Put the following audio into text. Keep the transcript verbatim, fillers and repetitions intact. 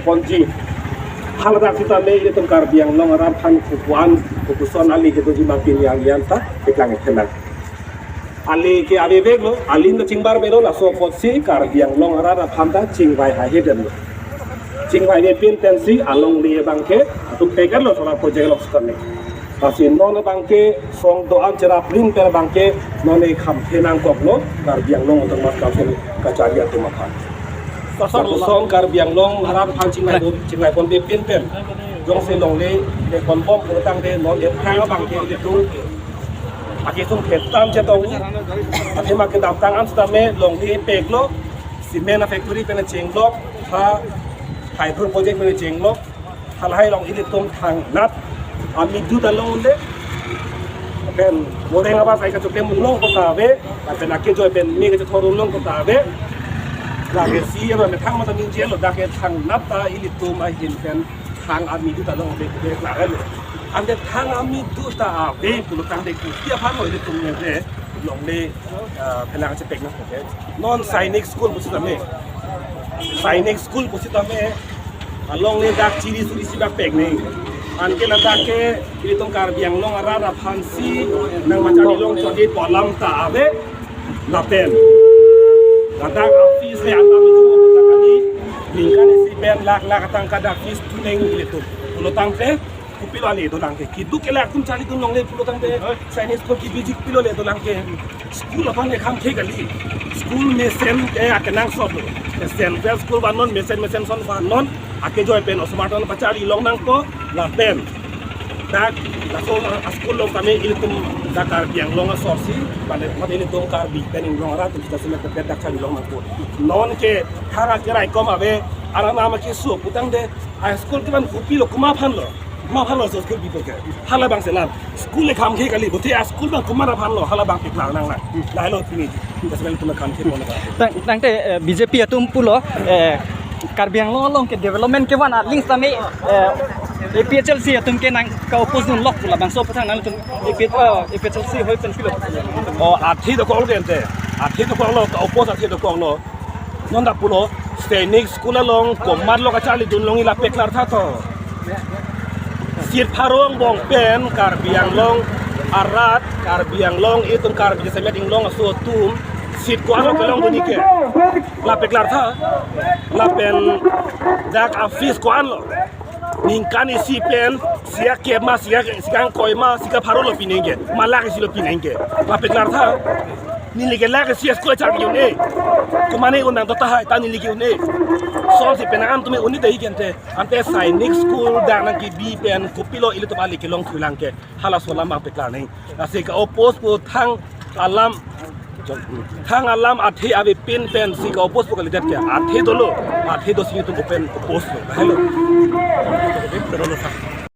ponji. Haladak sitame ilitum Karbi Anglong arat aphan kopuan kopuson ali kedoji ma pini arni an ta peklang ethenang. Ali ke aveveklo, ali ta chingbarvelo, laso apotsi Karbi Anglong arat aphan ta chingvai haihe detlo. Chingvai avepin pensi alongle abangke atum pek-etlo solar project along sitame. Lasi non abangke song do-an cheraprin pen abangke non e khamthe nangkoklo Karbi Anglong Autonomous Council kachari atum aphan. Song Karbi Anglong arat aphan chingvai do, chingvai ponpe pin pen jongsi longle le ponbom pulotangte non e phang abangke ilitum akesung khetan chetong, athema kedamtang an sitame longle peklo, cement a factory pen chenglok, ha hydro project pen chenglok, halahai along ilitum thangnat amidut along unde. Pen moreng aba sai kachoklem unlong kota ave, pen akejoi pen me kachethor unlong kota ave. Lake si ero methang mata ningje lo, dak ke thangnat ta ilitum ahin pen thang amidut along ave ke klare lo. Ante thang amidut ta ave pulotangte kopi aphan lo ilitum ne longle, ah, phelang chepek nangkok ke. Non Sainik School pusitame. Sainik School pusitame alongle dak chiri suri si bak pek nang. Anke ladak ke ilitum Karbi Anglong arat aphansi nangmacharli long chodi pu alam ta ave lapen ladak office le alam itu kali ningkan isi pen lakh lakh atangka dak fees tuneng ilitum. Pulotangte kopilo ale dolang ke. Keduk ke lak atum charlidun longle pulotangte Sainik School kebiji kopilo le dolang ke. School aphan ekham the kali. School mesen ke akenangsot lo. Central School vannon, mesen mesen ason vannon, akejoi pen osomar atum pacharli long nangpo lapen dak laso a-school along kami ilitum dak Karbi Anglong asor si, mane mane ilitum Karbi pen Anglong arat atum sita sila kepet dak charli long nangpo. Non ke thang akeraikom ave, aranam akeso putangte a-school kevan kopilo, komat aphan lo? Komat aphan lo so school bipo ke? Halabangsi alam. School ekham the kali, bonta a-school abang komat aphan lo, halabang peklang nang nang. Lahelo pini. Kita sebenarnya teman kan kita mana? Tang, tangte, eh, B J P atum pulo, eh, Karbi Anglong along ke development kevan aling sitame, eh, A P H L C atum ke nangka-oppose dunlok pu labangso aphuthak nangtum A P H, eh, A P H L C hoi pen pilo. O, athe dokoklo ante. Athe dokoklo, ka-oppose athe dokoklo. Non dak pulo, Sainik School along komat lo kacharlidun long, ila peklartha to. Seat pharo angbong pen Karbi Anglong arat, Karbi Anglong itum Karbi jasemet Anglong aso atum seat ko-an lo kelongdun ke? La peklartha. Lapen dak a-fees ko-an lo? Ningkan isi pen sika kep ma, sika, sika ingkoi ma, sika pharo lo pinangke, ma lakh isi lo pinangke? La peklartha. Neli ke lakh isi a-school charbi un-e. Komatne un nang dotahai, ta neli ke un-e. Sonsi penang an tumi un-e dei ke ante. Ante Sainik School dak nangkebi pen kopilo ilitum ali kelong thulang ke? Halaso alam abang peklar nang. Lasi ka-oppose pu thang alam, thang alam athe avepin pensi ka-oppose pu kalidet ke? Athe dolo, athe dosi itum pen oppose lo. Lahelo.